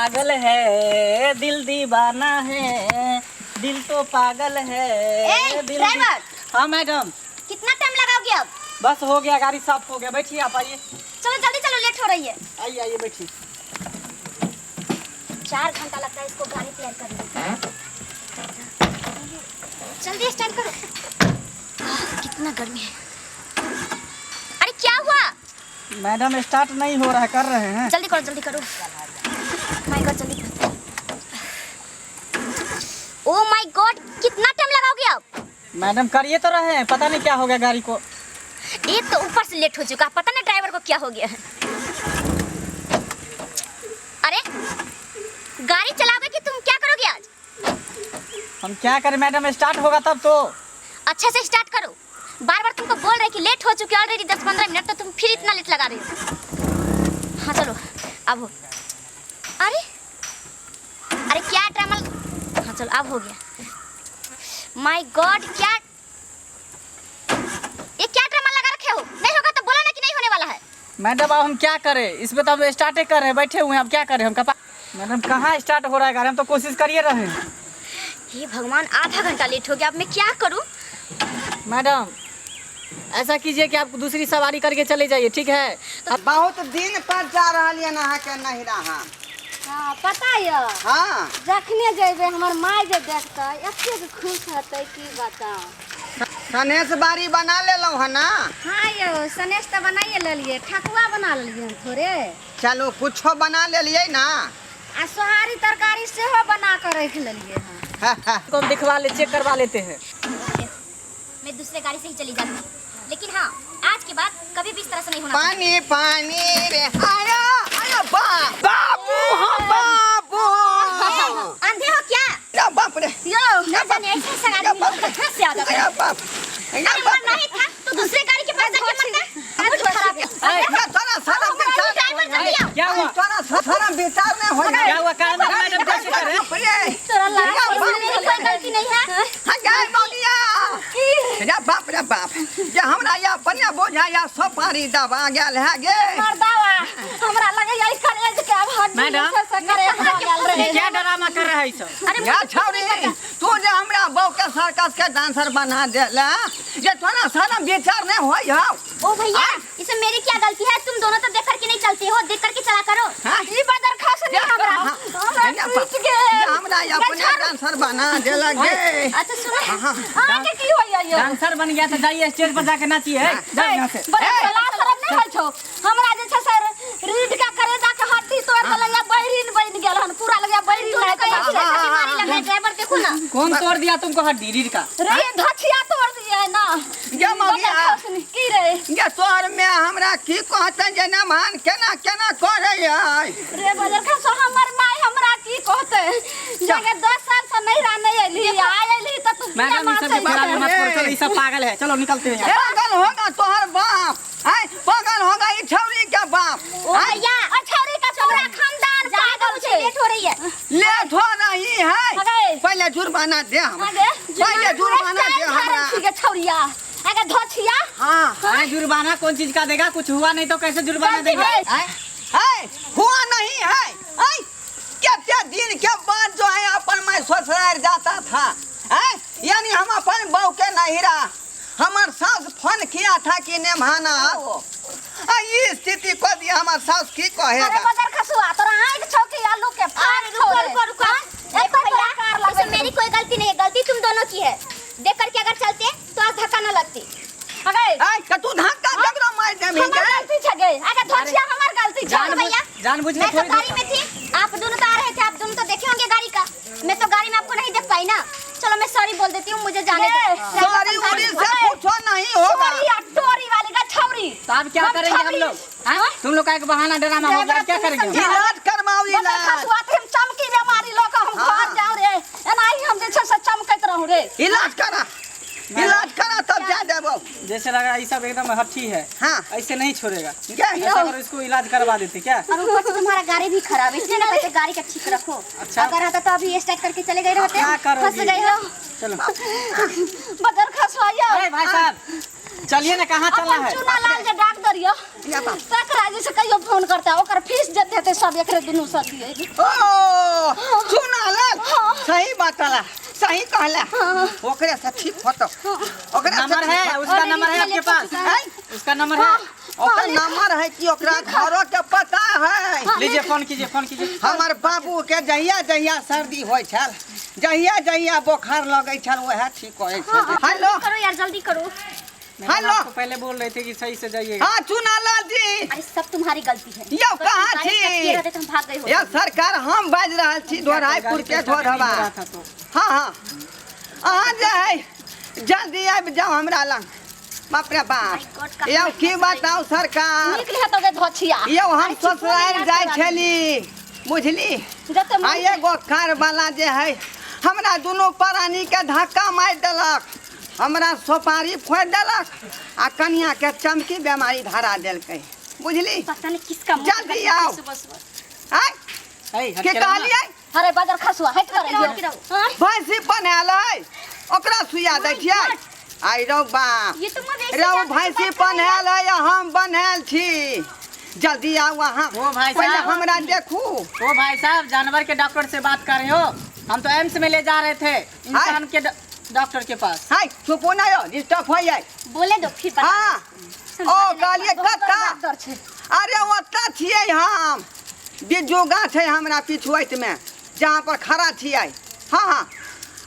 पागल है, दिल दीवाना है, दिल तो पागल है। ए, दिल ड्राइवर! हाँ मैडम। कितना टाइम लगाओगे अब? बस हो गया, गाड़ी साफ हो गया। बैठिए आप, आइए। चलो जल्दी चलो, लेट हो रही है। आइए आइए बैठिए। 4 घंटा लगता है इसको गाड़ी तैयार करने में। जल्दी स्टैंड करो। आह, कितना गर्मी है। अरे क्या हुआ? मैडम स्टार्ट नहीं हो रहा है, कर रहे हैं। जल्दी करो जल्दी करो। My God जल्दी करो। ओ my God, कितना टाइम लगाओगे आप? मैडम करिए तो रहे हैं, पता नहीं क्या हो गया गाड़ी को। एक तो ऊपर से लेट हो चुका, पता नहीं ड्राइवर को क्या हो गया है। अरे गाड़ी चलाओगे कि तुम क्या करोगे आज? हम क्या करें मैडम, स्टार्ट होगा तब तो। अच्छे से स्टार्ट करो। बार बार तुमको बोल रहे कि लेट हो चुके ऑलरेडी 10-15 मिनट, तो तुम फिर इतना लेट लगा रहे हो। हाँ चलो अब हो। अरे अरे क्या ड्रामा। हाँ चलो अब हो गया। My God, क्या ये क्या ड्रामा लगा रखे हो? नहीं होगा तो बोला ना कि नहीं होने वाला है। मैडम अब हम क्या करें, इसमें तो हम स्टार्ट ही कर रहे हैं, बैठे हुए हैं, अब क्या करें हम? कपा मैडम कहाँ स्टार्ट हो रहा है गाड़ी, हम तो कोशिश करिए रहे हैं। हे भगवान, आधा घंटा लेट हो गया, अब मैं क्या करूं? मैडम ऐसा कीजिए कि आप दूसरी सवारी करके चले जाइए, ठीक है? तो बहुत दिन पर जा रहा है अहाँके नहिरा हम। हाँ पता यऽ? हाँ। जखने जेबै हमर माय जे देखतै एतेक खुश हेतै की बताउ। सनेस बारी बना लेलहुँ हँ ना? हाँ यौ, सनेस तऽ बनाइए लेलियै, ठकुआ बना लेलियै हन थोड़े। चलू कुछो बना लेलियै ना। आ सोहारी तरकारी सेहो बना कऽ राखि लेलियै हन। को हम दिखवा ले, चेक करवा लेते हैं। मैं दूसरे गाड़ी से ही चली जाती हूँ, लेकिन हाँ आज के बाद कभी भी इस तरह से नहीं होना। पानी पानी रे आया आया बाप बाबू, हाँ बाबू। अंधे हो क्या? या बाप रे। यो ना जाने ऐसे ऐसे आदमी लोग कहाँ से आ जाते हैं? या बाप, या अरे बाप मरना ही था तो दूसरे गाड़ी के पास जाके मरता, बहुत खराब है। या तोरा सारा विचार ड्राइवर जल्दी आओ। क्या हुआ? तोरा सारा विचार नहीं हो। क्या हुआ? क्या मैडम कैसे कर रहे हैं? बाप रे। तोरा लाज या बाप मेरी कोई गलती नहीं है। हाँ गाय मौलिया। या बाप रे बाप, ये हमरा या बढ़िया बोझा या सोपारी दबा गेल है गे। मर्दावा हमरा लगैया ई करेज के अब हड्डी मैडम। जे छै से करेज भऽ गेल रहे। क्या ड्रामा कर रहा है ई सब? अरे या छौरी, तू जे हमरा बहू के सर्कस के डांसर बना देला, ये तोरा सारा विचार नहीं होई हौ। ओ भैया इसमें मेरी क्या गलती है? तुम दोनों तो देख करके नहीं चलते हो, देख करके चला करो। हाँ? ई बदर खस नहीं हमरा, हाँ। हमरा या टूटि बाप, गेल। ये हमरा अपने डांसर बना देला गे। अच्छा सुनो, अहाँके की होइया यौ? डांसर बन गया तो जाइए स्टेज पर जाके नाचिए, जाओ यहाँ से। बड़ा लाज शरम नहि होइ छौ? हमरा जे छै से रीढ़ के करेजा के हड्डी तोड़ देलक, बहिरीन बनि गेल हन पूरा, लगैया बहिरीन दोनों भए को गेल। एक जैसा बीमारी लग रहा है। ड्राइवर देखो ना। कौन तोड़ दिया तुमको हड्डी रीढ़ का? रे धछिया तोड़ दिए ना। गे मौलिया। बदर खसनी की रे? गे तोहर में हमरा की कहतै जे नमहान केना केना करै है। रे बदर खसो, हमर माय हमरा की कहतै? जगे 10 साल से नहिरा नहि एली, आ एली तऽ तू किया मैडम ई सब के नाचै खराब छे? मत करो, चलो ई सब पागल है, चलो निकलते हैं यहाँ। पागल होगा तोहर बाप, आय पागल होगा ई छौरी के बाप। ओ भैया छौरी का पूरा खानदान पागल छै। लेट हो रही है। लेट हो रही है। अगे। पहले जुर्माना दे हमरा, अगे पहले जुर्माना दे हमरा। ठीक है छौरिया, अगे धछिया। हाँ। अरे जुर्माना कौन चीज का देगा? कुछ हुआ नहीं तो कैसे जुर्माना गलती देगा? है। आय? है हुआ नहीं है। आय कितने दिन के बाद जो है अपन मैं ससुराल जाता था, आय यानी हम अपन बहू के नहिरा, हमार सास फोन किया था कि नेमाना आओ, आ ये स्थिति को दिया हमार सास की अरे कहेगा। बदर खसुआ, तोरा आँखि छौ कि आलू के फाड़ अरे छौ रुको रे? रुको रुको, देखो तोरा कार भैया लगै इसमें मेरी कोई गलती नहीं है, गलती तुम दोनों की है। देख करके अगर चलते तो आज धक्का न लगती। अगे आय का तू धक्का केकरो मार देबही हमर गे? गलती छै गे, अगे धछिया हमर गलती छै। जान भैया जानबूझ के मैं तो थोड़ी गाड़ी में थी, आप दोनों तो आ रहे थे, आप दोनों तो देखे होंगे गाड़ी का, मैं तो गाड़ी में आपको नहीं देख पाई ना। चलो मैं सॉरी बोल देती हूँ, मुझे जाने दो। सॉरी उड़ी से कुछो नहीं होगा। छोरी आ टोरी वाली का छौरी। तो अब क्या हम करेंगे हम छौरी। लोग? हाँ? तुम लोग का एक बहाना ड्रामा हो गया, अब क्या करेंगे हम? इलाज करवाओ, बदर इलाज। खसुआ थे, हम चमकी बीमारी लऽ कऽ हम हाँ। घर जाऊं रे, एनाही हम जे छै से चमकैत रहूं रे। इलाज करा, इलाज करा तब जा देबो। जैसे लग रहा है ये सब एकदम हठी है। हाँ। ऐसे नहीं छोड़ेगा। गे। ऐसा करो इसको इलाज करवा देते क्या? और ऊपर से तुम्हारा गाड़ी भी खराब है, इसलिए ना कहते गाड़ी का ठीक रखो। अच्छा। अगर रहता तो अभी स्टार्ट करके चले गए रहते, क्या करोगी? फंस गए हो। चलो बदर खसुआ यौ। अरे भाई साहब चलिए ना, कहाँ चलना अपन है? चूना लाल जे डॉक्टर करियो या बाप। तकरा जे छै कहियो फोन करता ओकर फीस जते हेतै सब एकरे दुनू से दियै। ओ चुना लाल हाँ। सही बात अला, सही कहला। हाँ। ओकरे से ठीक होतो, ओकरे से नंबर ठीक है होतो। उसका? ऑलरेडी नंबर है पहले आपके पास? हो चुका है। उसका नंबर है? ओकर नंबर है कि ओकरा घरो के पता है। हाँ, लीजिए, फोन कीजिए, फोन कीजिए। हमर बाबू के जहिया जहिया सर्दी होइ छल, जहिया जहिया बोखार लगै छल, वएह ठीक होइ छल। हेलो। करो यार, जल्दी करो। Madam, hello. आपको पहले बोल रहे थे कि सही से जाइएगा। हाँ चुना लाल जी। अरे सब तुम्हारी गलती है। यौ, अगर कहाँ तुम गाड़ी छी? स्टार्ट किए रहते तो हम भाग गए होते। या सरकार, हम बाजि रहल छी ढोरायपुर के ढोरवा। हो रहा था तो हाँ हाँ, अहाँ जे है जल्दी आबि जाउ हमरा लग। बाप रे बाप। My God, कहाँ यौ की फंस गई? बताउ सरकार। निकले हेतौ गे धोछिया। यौ हम अरे चुप हो ससुरारि यार, जाइ तोरा। छली बुझली, जते आ मन एगो कार वाला जे है हमरा दुनू प्राणी के धक्का मारि देलक, हमरा सोपारी फोड़ि देलक आ कनिया के चमकी बेमारी धरा देलकै बुझली। पता नहीं किसका मुंह जल्दी पकड़ के आओ। सुबह सुबह। आय ऐ, हट के के रहो ना। कहलियै? अरे बजर खसुआ हट कर। हट के रहो। आँय? भैंसी बनायल है ओकरा सुइया दै छियै। आइ रौ बाप ये तो मवेशी रौ, डॉक्टर से भैंसी बात कर रहे हैं। बनायल है आ हम बनायल छी। जल्दी आउ अहाँ। ओ भाई पहिले साहब। हमरा देखू। ओ भाई साहब, जानवर के डॉक्टर से बात कर रहे हो? हम तो एम्स में ले जा रहे थे इंसान के डॉक्टर के पास। हाय चुपू ना यौ, डिस्टर्ब होइ जाइ। बोले दो फिर बता। हाँ ओ कहलियै बहुत कत्ता? बड़ डॉक्टर छै। अरे ओतऽ छियै हम, बिज्जू गाछ है हमरा पिछुआइत में जहाँ पर खड़ा छियै। हाँ हाँ,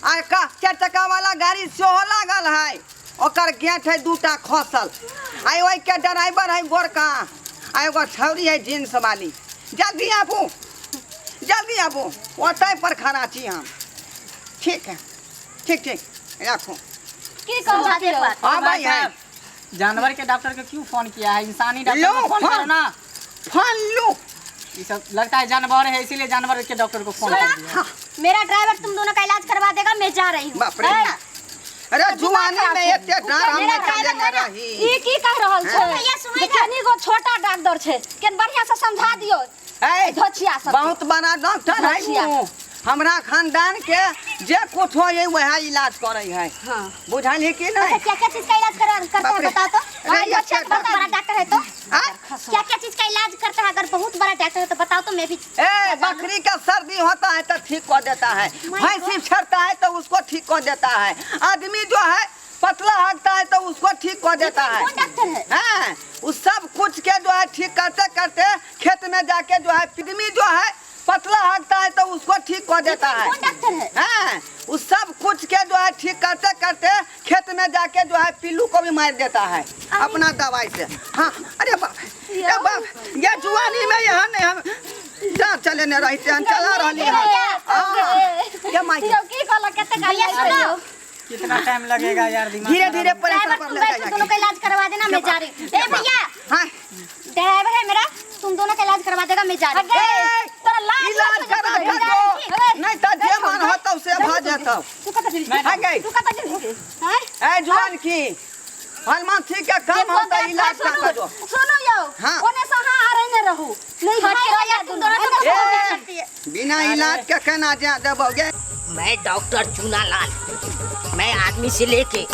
आ का चारि चक्का वाला गाड़ी सेहो लागल है, ओकर गेट है दूटा खसल, आ ओहिके ड्राइवर है गोरका, आ एगो छौरी है जींस वाली। जल्दी आबू, जल्दी आबू, ओतहि पर खड़ा छी हम। ठीक है, ठीक ठीक, राखू। की समझा दे एक कहलक? बार। हाँ भाई भाई है साहब, जानवर के डॉक्टर को क्यों फोन किया है? इंसानी डॉक्टर लो, को फोन फोन। करो ना। फोन लू। ये सब लगता है जानवर है, इसीलिए जानवर के डॉक्टर को फोन कर दिया। मेरा ड्राइवर तुम दोनों का इलाज करवा देगा, मैं जा रही हूँ। बाप रे, अरे जुआनी में एते डर हम मेरा नहि ड्राइवर चलेने है ना, रही। ई की कह रहल छै? भैया, सुनै जे ना। कनी गो छोटा डॉक्टर छै, केन बढ़िया से समझा दियो ऐ, धोछिया सब। बहुत बड़ा डॉक्टर है धोछिया। उ। हमरा खानदान के जे कुछ हो वह इलाज करे है। हाँ। बुझल कि नहीं? अच्छा, क्या क्या चीज का इलाज करता बाप है रे। बताओ तो। अरे ये अच्छा, क्या बहुत बड़ा डॉक्टर है तो आ? क्या क्या चीज का इलाज करता है? अगर बहुत बड़ा डॉक्टर है तो बताओ तो मैं भी। ए बकरी का सर्दी होता है तो ठीक कर देता है, My भैंसी छड़ता है तो उसको ठीक कर देता है, आदमी जो है पतला हकता है तो उसको ठीक कर देता है। कौन डॉक्टर है? हाँ, उस सब कुछ के जो है ठीक करते करते खेत में जाके जो है आदमी जो है पतला हकता है तो उसको ठीक कर देता है। कौन डॉक्टर है? हाँ, उस सब कुछ के जो है ठीक करते करते खेत में जाके जो है पिल्लू को भी मार देता है अपना दवाई से। हाँ अरे बाप रे बाप, ये जुआनी में यहाँ नहीं हम जा चले नहीं रहते, हम चला रही है। हाँ, क्या माई यौ की कहलक कते गाली भैया, सुनो। कितना टाइम लगेगा यार, दिमाग धीरे खराब धीरे हो परेशान ड्राइवर पर तुम ले बैठो, दोनों का इलाज करवा देना, मैं जा रही हूँ। ए भैया, हाँ ड्राइवर है मेरा, तुम दोनों का इलाज करवा देगा, मैं जा रही हूँ। ए, तोरा लाज इलाज लागतौ करा जे दो, तू नहीं तो जे मन होतौ से भ जेतौ। तू कतऽ जेबही? हाँ गई। तू कतऽ जेबही? आँय? ए जुआन की हनुमान ठीक के काम होता इलाज का करो। सुनो यौ, हाँ। ओने से अहाँ आ रहे रहू नहीं हट भाई के रहो यार, तुम दोनों तो ए, बहुत करती है। बिना इलाज के केना जा देबोगे? मैं डॉक्टर चूनालाल, मैं आदमी से लेके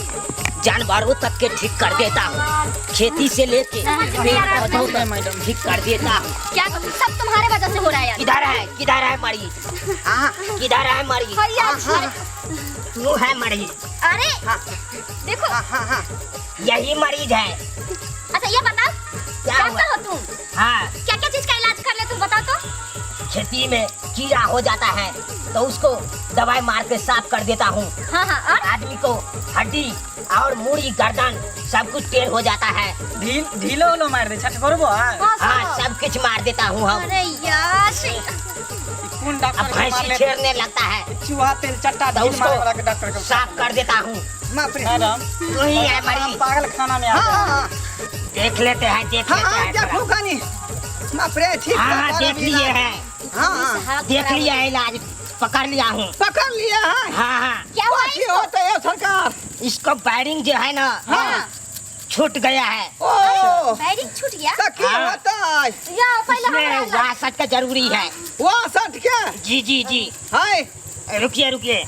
जानवरों तक के ठीक कर देता हूँ, खेती से लेके पेड़ पौधों तक ठीक कर देता हूँ। क्या करूं? सब तुम्हारे वजह से हो रहा है यार। किधर है, किधर है मरीज? हाँ किधर है मरीज? भैया, तू है मरीज? अरे देखो। हाँ हाँ हाँ, यही मरीज है। अच्छा ये बताओ, क्या डॉक्टर हुआ? हो तुम? हाँ। क्या क्या चीज का इलाज कर ले तुम बताओ तो। खेती में कीड़ा हो जाता है तो उसको दवाई मार के साफ कर देता हूँ। हाँ हाँ, और आदमी को हड्डी और मूड़ी गर्दन सब कुछ टेढ़ हो जाता है। ढील ढीलो उलो मार दे छठ करबो। हाँ हाँ, हाँ सब कुछ मार देता हूँ हम। अरे यार कौन अब डॉक्टर के मार भैंसी ले छेड़ने लगता है चूहा तेल चट्टा तो ढील मारे वाला उसको के डॉक्टर को साफ कर देता हूँ। बाप रे। मैडम तू ही है हम मरीज। पागल खाना में आ हाँ गए। हाँ हाँ देख लेते हैं, देख हाँ लेते हाँ हैं देखू थोड़ा। कनी। बाप रे, ठीक हाँ हाँ कर देख लिए हैं, हाँ हाँ हाथ देख खराब लिया है, इलाज पकड़ लिया हूँ। पकड़ लिया है। हाँ हाँ। क्या हुआ कथी होते है सरकार? इसको वायरिंग जो है ना हाँ। छूट गया है। ओ बैरिंग छूट गया। तो की हाँ। होता है? यौ पहिले इसमें हमरा इलाज वासट का जरूरी है। वहाँ सट के? जी जी जी। हाय रुकिए रुकिए,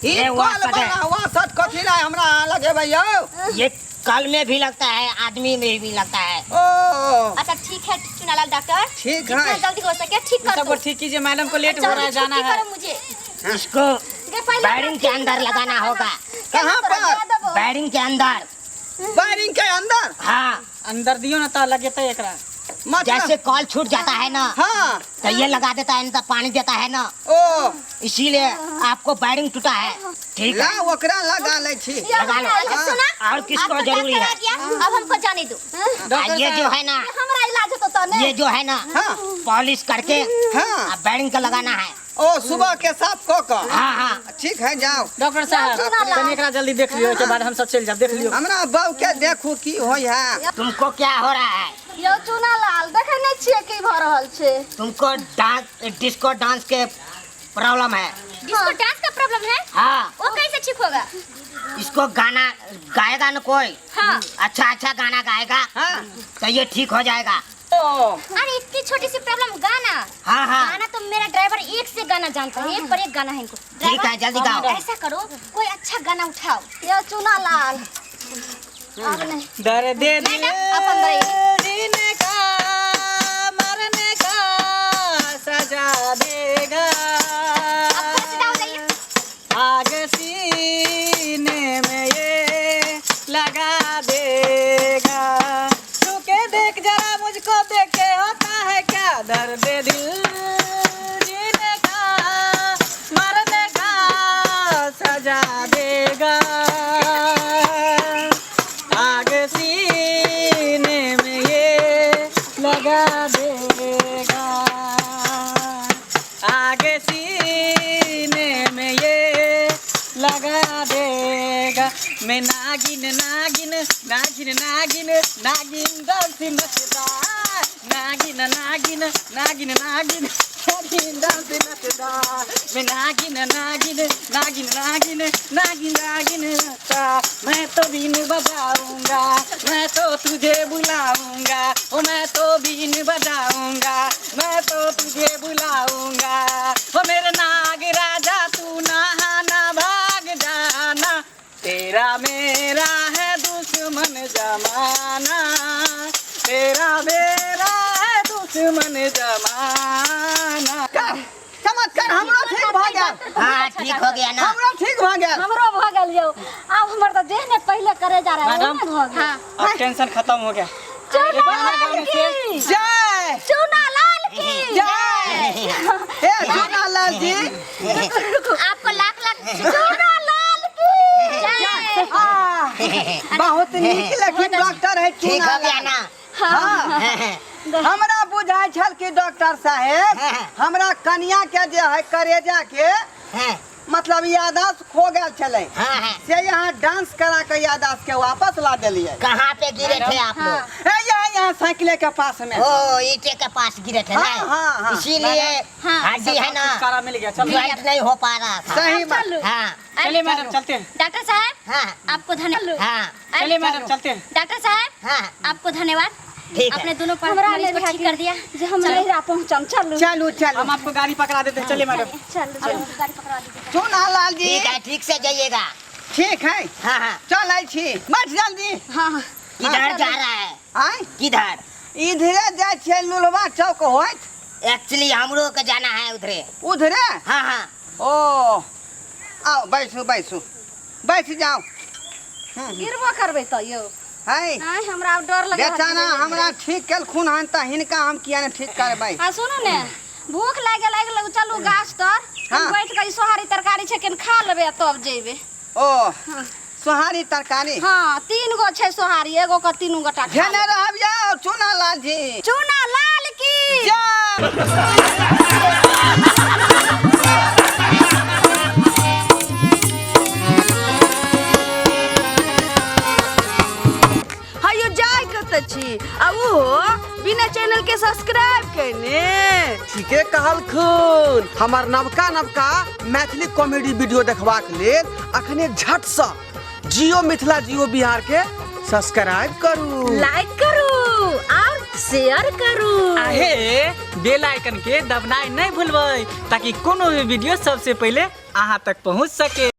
ई ये कॉल वासट है। वाला वहाँ सट कथी रहे हमरा अहाँ लगेबै यौ? ये कल में भी लगता है, आदमी में भी लगता है। ओ अच्छा ठीक है चुनालाल डॉक्टर, ठीक जितना है। जल्दी हो सके ठीक कर सबको दो। ठीक कीजिए, मैडम को लेट हो रहा है, जल्दी जाना छुट्टी है। करो मुझे। इसको गे पहिले बैरिंग के अंदर लगाना होगा। कहाँ पर? बैरिंग के अंदर। वायरिंग के अंदर? हाँ। अंदर दियो ना तो लगे तो एकरा। मतलब जैसे कॉल छूट जाता है ना, हाँ, तो ये लगा देता है ना, तो पानी देता है ना। ओ इसीलिए आपको वायरिंग टूटा है। ठीक ला है, ओकरा लगा ले छी। लगा लो। सुना, और किसको आपको जरूरी डॉक्टर है? आ गया, अब हमको जाने दो। डॉक्टर ये जो है ना, हमरा इलाज होतो तो ने। ये जो है ना, हाँ। पॉलिश करके हाँ। बैरिंग का लगाना है। ओ सुबह के साफ क क। हाँ हाँ ठीक है, जाओ। डॉक्टर साहब तनी एकरा जल्दी देख लियो, ओके बाद हम सब चल जाब, देख लियो। हमरा बहू के देखू की होय है। तुमको क्या हो रहा है? यौ चुनालाल देखे नहीं छियै की भ रहल छै। तुमको डांस, डिस्को डांस के प्रॉब्लम है। डिस्को डांस का प्रॉब्लम है? हाँ। वो कैसे ठीक होगा? इसको गाना गाएगा ना कोई? हाँ। अच्छा अच्छा गाना गाएगा, हाँ, तो ये ठीक हो जाएगा। अरे इतनी छोटी सी प्रॉब्लम, गाना? हाँ हाँ। गाना तो मेरा ड्राइवर एक से गाना जानता है, एक पर एक गाना है इनको। ठीक है, जल्दी गाओ। ऐसा करो कोई अच्छा गाना उठाओ। यौ चुनालाल अब नहीं। दर्द दिल मैडम, आप अंदर आइए। जीने का मरने का सजा देगा। आप थोड़ा सीधा हो जाइए। आग सीने में ये लगा देगा। छू के देख जरा मुझको, देख के होता है क्या दर्द दिल जीने का मरने का सजा देगा। आग सीने में ये लगा देगा। आग सीने में ये लगा देगा। मैं नागिन नागिन नागिन नागिन नागिन डांस नचदा, नागिन नागिन नागिन नागिन नागिन डांस नचदा। मैं नागिन नागिन नागिन नागिन नागिन नागिन नचदा। मैं तो बीन बजाऊंगा, मैं तो तुझे बुलाऊंगा, ओ मैं तो बीन बजाऊंगा, मैं तो तुझे बुलाऊंगा। ओ मेरे नाग राजा तू नहाना भाग जाना, तेरा मेरा है दुश्मन जमाना, तेरा मेरा है दुश्मन जमाना। चमत्कार, हमरो ठीक भ गेल। हाँ ठीक हो गया ना। हमरो ठीक भ गेल। हमरो भ गेल यौ। आब हमर तऽ देह ने पहिले करे जा रहा है, मैडम। ओ ने भ गेल। हाँ। अब टेंशन खत्म हो गया। चुनालाल की, जय चुनालाल की जय। हे चुनालाल जी, आपको लाख लाख चुनालाल की जय। आ, बहुत नीक लेकिन डॉक्टर है ठीक हो गया चुनालाल। ना। हाँ, हमरा बुझाइ छल कि डॉक्टर साहेब हमरा कनिया के जे है करेजा के मतलब याददाश्त खो गेल छलै, से यहाँ डांस करा के याददाश्त के वापस ला देलियै। कहाँ पे गिरे थे आप लोग? ए यहाँ यहाँ साइकिले के पास में। ओ ईटे के पास गिरे थे ना? हाँ, हाँ, हाँ। इसीलिए हड्डी है ना, छुटकारा मिल गया। चलो ज्वाइंट नहीं हो पा रहा था। सही बात। हाँ चलिए मैडम चलते हैं। डॉक्टर साहब हाँ आपको धन्यवाद। हाँ चलिए मैडम चलते हैं। डॉक्टर साहब हाँ आपको धन्यवाद, ठीक है। आपने दोनों हमरा मरीज ले को ठीक कर दिया। जे हम नैहरा पहुँचम। चलू चलू चलू, हम आपको गाड़ी पकड़ा देते हैं। चलिए मैडम। चलू चलू। गाड़ी पकड़वा दीजिए। चुनालाल जी ठीक है, ठीक से जाइएगा। ठीक है, हाँ हाँ। चलै छी, बैठ जल्दी। हाँ हाँ। किधर जा रहा है? आय किधर? इधरे जाइ छियै लुलवा चौक होइत। एक्चुअली हमरो के जाना है उधरे। उधरे? हाँ हाँ। ओ आओ बैसू बैसू बैठ जाओ। गिरबो करबै तऽ यौ। है आँय हमरा आब डर लगै बेचारा हमरा ठीक केलखुन हन तऽ हिनका हम किया ने ठीक करबै। आ सुनू ने, भूख लागि गेल, चलू गाछ तर हाँ। बैठ के ई सोहारी तरकारी छै केन खा लेबै आ तब जेबै। ओ सोहारी तरकारी? हाँ 3 गो छै सोहारी, एगो के 3 गोटा खा घेने लेबै। रहब यौ चुनालाल जी। चुनालाल की जय। हयो जाय कतऽ छी आ ओहो बिना चैनल के सब्सक्राइब केने? ठीके कहलखुन। हमर नवका नवका मैथिली कॉमेडी वीडियो देखबाक लेल अखने झटसँ जियो मिथिला जियो बिहार के सब्सक्राइब करू, लाइक करू और शेयर करू। आहे बेल आइकन के दबनाइ नहीं भूलबै ताकि कोनो भी वीडियो सबसे पहले अहाँ तक पहुँच सके।